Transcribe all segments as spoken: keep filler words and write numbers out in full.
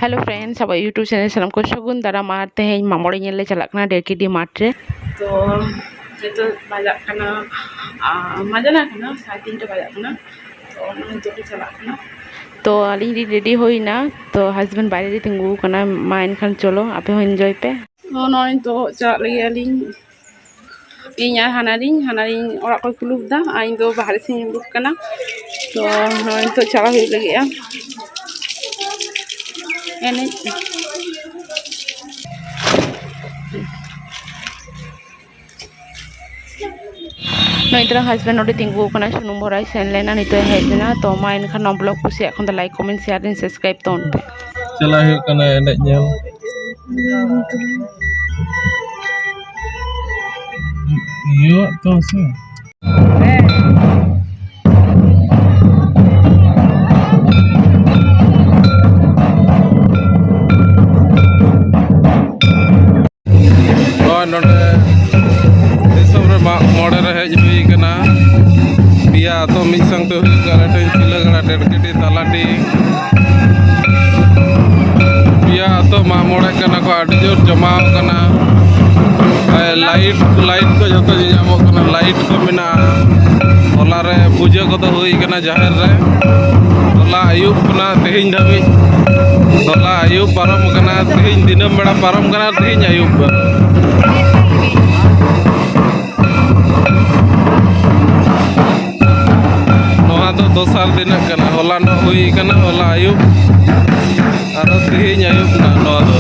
Hello friends, ᱟᱵᱚᱣᱟᱜ YouTube channel ᱥᱟᱱᱟᱢ ᱠᱚ ᱥᱟᱹᱜᱩᱱ ᱫᱟᱨᱟᱢ᱾ ᱟᱨ ᱛᱮᱦᱮᱧ ᱢᱟᱜ ᱢᱚᱬᱮ ᱧᱮᱞ ᱞᱮ ᱪᱟᱞᱟᱜ ᱠᱟᱱᱟ ᱰᱮᱨ ᱠᱮᱰᱤ ᱢᱟᱴᱷ ᱨᱮ᱾ ᱛᱚ ᱱᱤᱛᱚᱜ ᱵᱟᱡᱟᱜ ᱠᱟᱱᱟ, ᱟᱨ ᱢᱟᱡᱟᱱᱟ ᱠᱟᱱᱟ, ᱥᱟᱲᱮ ᱛᱤᱱᱴᱟ ᱵᱟᱡᱟᱜ ᱠᱟᱱᱟ᱾ ᱛᱚ ᱱᱤᱛᱚᱜ ᱞᱮ ᱪᱟᱞᱟᱜ ᱠᱟᱱᱟ᱾ ᱛᱚ ᱟᱹᱞᱤᱧ ᱨᱮᱰᱤ ᱦᱩᱭᱱᱟ᱾ ᱛᱚ husband ᱵᱟᱭᱨᱮ ᱨᱮ ᱛᱤᱸᱜᱩ ᱟᱠᱟᱱᱟ᱾ ᱢᱟ ᱮᱱᱠᱷᱟᱱ ᱪᱚᱞᱚ ᱟᱯᱮ ᱦᱚᱸ enjoy ᱯᱮ᱾ ᱛᱚ ᱱᱚᱜᱼᱚᱭ ᱱᱤᱛᱚᱜ ᱪᱟᱞᱟᱜ ᱞᱟᱹᱜᱤᱫ ᱟᱹᱞᱤᱧ᱾ ᱤᱧ ᱟᱨ ᱦᱟᱱᱟᱨᱤᱧ, ᱦᱟᱱᱟᱨᱤᱧ ᱚᱲᱟᱜ ᱠᱚᱭ ᱠᱩᱞᱩᱯ ᱫᱟ, ᱟᱨ ᱤᱧ ᱫᱚ ᱵᱟᱦᱨᱮ ᱥᱮᱫ ᱤᱧ ᱩᱰᱩᱠ ᱠᱟᱱᱟ᱾ ᱛᱚ ᱱᱚᱜᱼᱚᱭ ᱱᱤᱛᱚᱜ ᱪᱟᱞᱟᱜ ᱦᱩᱭᱩᱜ ᱞᱟᱹᱜᱤᱫᱼᱟ ᱮᱱᱮᱡ᱾ ᱱᱚᱜᱼᱚᱭ ᱛᱚᱨᱟ husband ᱱᱚᱰᱮ ᱛᱤᱸᱜᱩ ᱟᱠᱟᱱᱟ, ᱥᱩᱱᱩᱢ ᱵᱷᱚᱨᱟᱭ ᱥᱮᱱ ᱞᱮᱱᱟ, ᱱᱤᱛᱚᱜ ᱮ ᱦᱮᱡ ᱮᱱᱟ᱾ ᱛᱚ ᱢᱟ ᱮᱱᱠᱷᱟᱱ ᱱᱚᱣᱟ vlog ᱠᱩᱥᱤᱭᱟᱜ ᱠᱷᱟᱱ ᱫᱚ like, comment, share and subscribe ᱛᱟᱵᱚᱱ ᱯᱮ᱾ ᱪᱟᱞᱟᱜ ᱦᱩᱭᱩᱜ ᱠᱟᱱᱟ ᱮᱱᱮᱡ ᱧᱮᱞ᱾ ᱤᱭᱟᱹ ᱛᱚ ᱥᱮ᱾ ᱱᱚᱜᱼᱚᱭ ᱱᱚᱰᱮ ᱫᱤᱥᱚᱢ ᱨᱮ ᱢᱟᱜ ᱢᱚᱬᱮ ᱨᱮ ᱦᱮᱡ ᱦᱩᱭ ᱠᱟᱱᱟ᱾ ᱯᱮᱭᱟ ᱟᱛᱳ ᱢᱤᱫ ᱥᱟᱶᱛᱮ ᱦᱩᱭᱩᱜ ᱠᱟᱱᱟ᱾ ᱴᱷᱮᱱ ᱪᱤᱞᱟᱹᱜᱟᱲᱟ, ᱰᱮᱰᱠᱮᱴᱤ, ᱛᱟᱞᱟᱰᱤ᱾ ᱯᱮᱭᱟ ᱟᱛᱳ ᱢᱟᱜ ᱢᱚᱬᱮ ᱠᱟᱱᱟ ᱠᱚ, ᱟᱹᱰᱤ ᱡᱳᱨ ᱡᱚᱢᱟᱣ ᱠᱟᱱᱟ᱾ ᱮ, light, light ᱠᱚ ᱡᱚᱛᱚ ᱧᱮᱧᱟᱢᱚᱜ ᱠᱟᱱᱟ, light ᱠᱚ ᱢᱮᱱᱟᱜᱼᱟ᱾ ᱦᱚᱞᱟ ᱨᱮ ᱯᱩᱡᱟᱹ ᱠᱚᱫᱚ ᱦᱩᱭ ᱠᱟᱱᱟ ᱡᱟᱦᱮᱨ ᱨᱮ᱾ ᱦᱚᱞᱟ ᱟᱹᱭᱩᱵ ᱠᱷᱚᱱᱟᱜ ᱛᱮᱦᱮᱧ ᱫᱷᱟᱹᱵᱤᱡ, ᱦᱚᱞᱟ ᱟᱹᱭᱩᱵ ᱯᱟᱨᱚᱢ ᱠᱟᱱᱟ, ᱛᱮᱦᱮᱧ ᱫᱤᱱᱟᱹᱢ ᱵᱮᱲᱟ ᱯᱟᱨᱚᱢ ᱠᱟᱱᱟ, ᱛᱮᱦᱮᱧ ᱟᱹᱭᱩᱵ᱾ ᱱᱚᱣᱟ ᱫᱚ ᱫᱚᱥᱟᱨ ᱫᱤᱱᱟᱜ ᱠᱟᱱᱟ, ᱦᱚᱞᱟᱱᱚᱜ ᱦᱩᱭ ᱠᱟᱱᱟ, ᱦᱚᱞᱟ ᱟᱹᱭᱩᱵ, ᱟᱨᱚ ᱛᱮᱦᱮᱧ ᱟᱹᱭᱩᱵ ᱱᱟᱜ ᱱᱚᱣᱟ ᱫᱚ᱾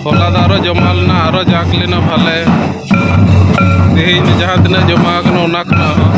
ᱦᱚᱞᱟ ᱫᱚ ᱟᱨᱚ ᱡᱚᱢᱟ ᱞᱮᱱᱟ, ᱟᱨᱚ ᱡᱟᱸᱠ ᱞᱮᱱᱟ ᱵᱷᱟᱞᱮ᱾ ᱛᱮᱦᱮᱧ ᱫᱚ ᱡᱟᱦᱟᱸ ᱛᱤᱱᱟᱹᱜ ᱡᱚᱢᱟ ᱟᱠᱟᱱᱟ ᱚᱱᱟ ᱠᱷᱚᱱᱟᱜ ᱦᱚᱸ᱾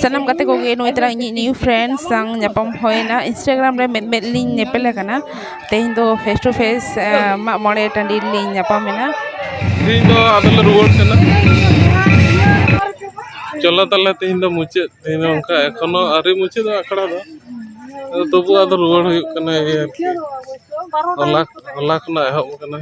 ᱥᱟᱱᱟᱢ ᱜᱟᱛᱮ ᱠᱚᱜᱮ, ᱱᱩᱭ ᱛᱟᱨᱟ ᱤᱧᱤᱡ ᱱᱤᱭᱩ ᱯᱷᱨᱮᱱᱰ ᱥᱟᱶ ᱧᱟᱯᱟᱢ ᱦᱩᱭᱱᱟ, ᱤᱱᱥᱴᱟᱜᱨᱟᱢ ᱨᱮ ᱢᱮᱫ ᱢᱮᱫ ᱞᱤᱧ ᱧᱮᱯᱮᱞ ᱟᱠᱟᱱᱟ᱾ ᱛᱮᱦᱮᱧ ᱫᱚ ᱯᱷᱮᱥ ᱴᱩ ᱯᱷᱮᱥ ᱢᱟᱜ ᱢᱚᱬᱮ ᱴᱟᱺᱰᱤ ᱨᱮᱞᱤᱧ ᱧᱟᱯᱟᱢ ᱮᱱᱟ᱾ ᱛᱮᱦᱮᱧ ᱫᱚ ᱟᱫᱚ ᱞᱮ ᱨᱩᱣᱟᱹᱲ ᱠᱟᱱᱟ᱾ ᱪᱚᱞᱚ ᱛᱟᱦᱞᱮ, ᱛᱮᱦᱮᱧ ᱫᱚ ᱢᱩᱪᱟᱹᱫ, ᱛᱮᱦᱮᱧ ᱫᱚ ᱚᱱᱠᱟ ᱮᱠᱷᱚᱱᱳ ᱟᱹᱣᱨᱤ ᱢᱩᱪᱟᱹᱫᱚᱜᱼᱟ ᱟᱠᱷᱲᱟ ᱫᱚ, ᱟᱫᱚ ᱛᱚᱵᱩ ᱟᱫᱚ ᱨᱩᱣᱟᱹᱲ ᱦᱩᱭᱩᱜ ᱠᱟᱱᱟ, ᱮᱭ ᱟᱨᱠᱤ᱾ ᱦᱚᱞᱟ, ᱦᱚᱞᱟ ᱠᱷᱚᱱᱟᱜ ᱮᱦᱚᱵ ᱠᱟᱱᱟ᱾